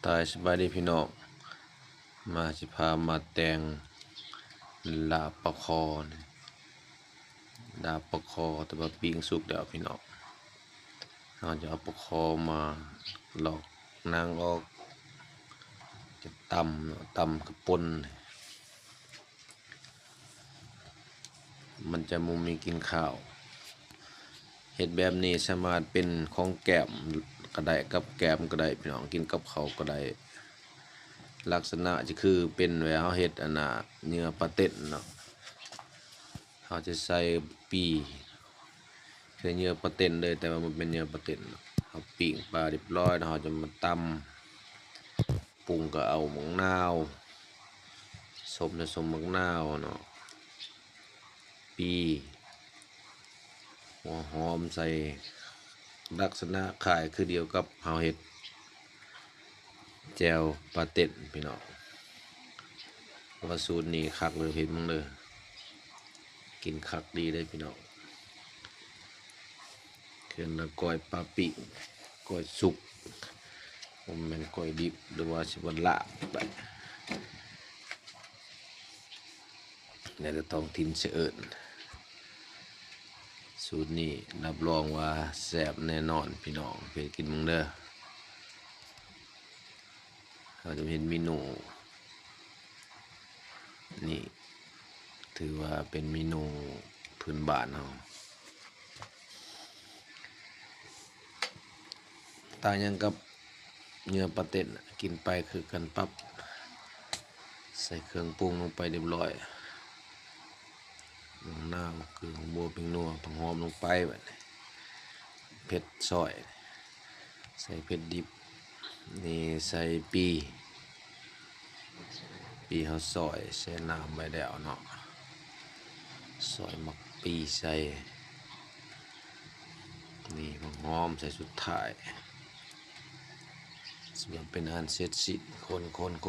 ຕາຍສະບາຍດີພີ່ນ້ອງ ມາຊິພາມາແຕ່ງລາບປາຄໍ່ນີ້ ລາບປາຄໍ່ ແຕ່ວ່າປີ້ງສຸກແລ້ວພີ່ນ້ອງ. ເຮົາຈະເອົາປາຄໍ່ມາລອກໜັງອອກ ຈະຕຳເນາະ ຕຳກັບປົ່ນ ມັນຈະບໍ່ມີກິ່ນຄາວ. ເຮັດແບບນີ້ສາມາດເປັນຂອງແກ້ມກໍໄດ້ ກັບແກ້ມກໍໄດ້ພີ່ນ້ອງ ກິນກັບເຂົ້າກໍໄດ້. ລັກສະນະຈະຄືເປັນແບບເຮົາເຮັດອັນນ່າ ເຫຍື່ອປາເຕັນເນາະ ເຮົາຈະໃສ່ປີ້ ຄືເຫຍື່ອປາເຕັນເລີຍ ແຕ່ວ່າມັນເປັນເຫຍື່ອປາເຕັນເນາະ. ເຮົາປີ້ງປາຮຽບຮ້ອຍແລ້ວ ເຮົາຈະມາຕຳ ປຸງກໍເອົາໝາກນາວ ສົ້ມ ໃສ່ສົ້ມໝາກນາວເນາະ ປີ້ ຫົວຫອມໃສ່ ລັກສະນະຄ້າຍຄືດຽວກັບເຮົາເຮັດແຈ່ວປາເຕັນພີ່ນ້ອງ. ວ່າສູດນີ້ຄັກເລີຍ ເຮັດເບິ່ງເດີ ກິນຄັກດີເດ້ພີ່ນ້ອງ. ເອີ້ນວ່າກ້ອຍປາປີ້ງ ກ້ອຍສຸກ ບໍ່ແມ່ນກ້ອຍດິບ ຫຼືວ່າຊິວ່າລາບ ແລ້ວແຕ່ທ້ອງຖິ່ນຊິເອີ້ນ. ສູດນີ້ຮັບຮອງວ່າແຊບແນ່ນອນພີ່ນ້ອງ ເຮັດກິນເບິ່ງເດີ. ເຮົາຈະເຮັດເມນູນີ້ ຖືວ່າເປັນເມນູພື້ນບ້ານເຮົາ. ຕ່າງຫຍັງກັບເຫຍື່ອປາເຕັນ ກິນໄປຄືກັນປັບ. ໃສ່ເຄື່ອງປຸງລົງໄປຮຽບຮ້ອຍ ໝາກນາວ ເກືອ ຫົວບົວ ແປ້ງນົວ ຜັກຫອມລົງໄປ. ບາດນີ້ເຜັດຊອຍ ໃສ່ເຜັດດິບ ນີ້ໃສ່ປີ້ ປີ້ເຮົາຊອຍໃສ່ນ້ຳໄວ້ແລ້ວເນາະ ຊອຍໝາກປີ້ໃສ່ ນີ້ຜັກຫອມໃສ່ສຸດທ້າຍ. ສຳລັບເປັນອັນເສັດສິ້ນ ຄົນໆໆ.